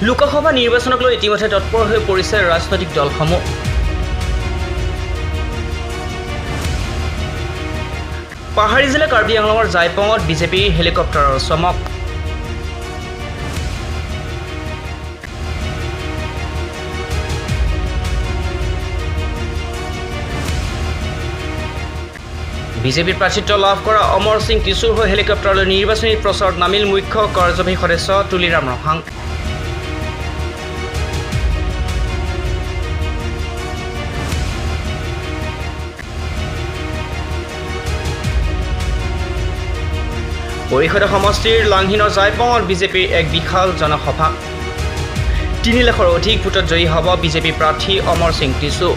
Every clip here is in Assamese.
লোকসভা নিৰ্বাচনক লৈ ইতিমধ্যে তৎপৰ হৈ পৰিছে ৰাজনৈতিক দলসমূহ। পাহাৰী জিলা কাৰ্বি আংলঙৰ জাইপঙত বিজেপিৰ হেলিকপ্টাৰৰ চমক। বিজেপিৰ প্ৰাৰ্থিত্ব লাভ কৰা অমৰ সিং টিছুৰ হৈ হেলিকপ্টাৰলৈ নিৰ্বাচনী প্ৰচাৰত নামিল মুখ্য কাৰ্যবাহী সদস্য তুলিৰাম ৰহাং। পৰিষদ সমষ্টিৰ লাংহিনৰ জাইপঙত বিজেপিৰ এক বিশাল জনসভা। 3 লাখৰ অধিক ভোটত জয়ী হ'ব বিজেপি প্ৰাৰ্থী অমৰ সিং টিছু।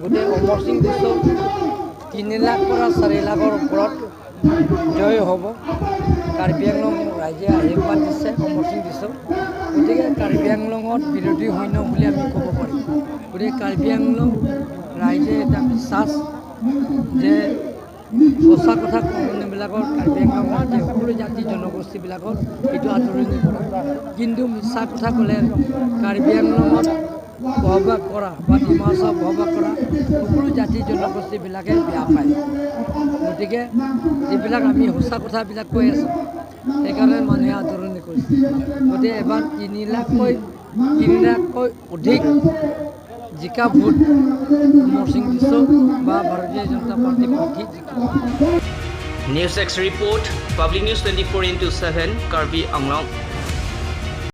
গোটেই অমৰ সিং টিছু 3 লাখ পৰা 4 লাখৰ ওপৰত জয় হ'ব। কাৰ্বি আংলং ৰাইজে আশীৰ্বাদ দিছে অমৰ সিং টিছুক। গতিকে কাৰ্বি আংলঙত বিৰোধী শূন্য বুলি আমি ক'ব পাৰিম। গতিকে কাৰ্বি আংলং ৰাইজে এটা বিশ্বাস যে সঁচা কথা কোম্পানীবিলাকৰ কাৰ্বি আংলং ৰাজ্যে সকলো জাতি জনগোষ্ঠীবিলাকৰ এইটো আদৰণি কৰে। কিন্তু মিছা কথা ক'লে কাৰ্বি আংলঙত বসবাস কৰা বা ডিমাচা বসবাস কৰা সকলো জাতি জনগোষ্ঠীবিলাকে বেয়া পায়। গতিকে যিবিলাক আমি সঁচা কথাবিলাক কৈ আছোঁ, সেইকাৰণে মানুহে আদৰণি কৰিছে। গতিকে এবাৰ 3 লাখতকৈ অধিক জিকা ভোট অমৰ সিং টিছু বা ভাৰতীয় জনতা পাৰ্টীৰ প্ৰাৰ্থী জিকিব। News Desk Report, Public News 24x7, Karbi Anglong.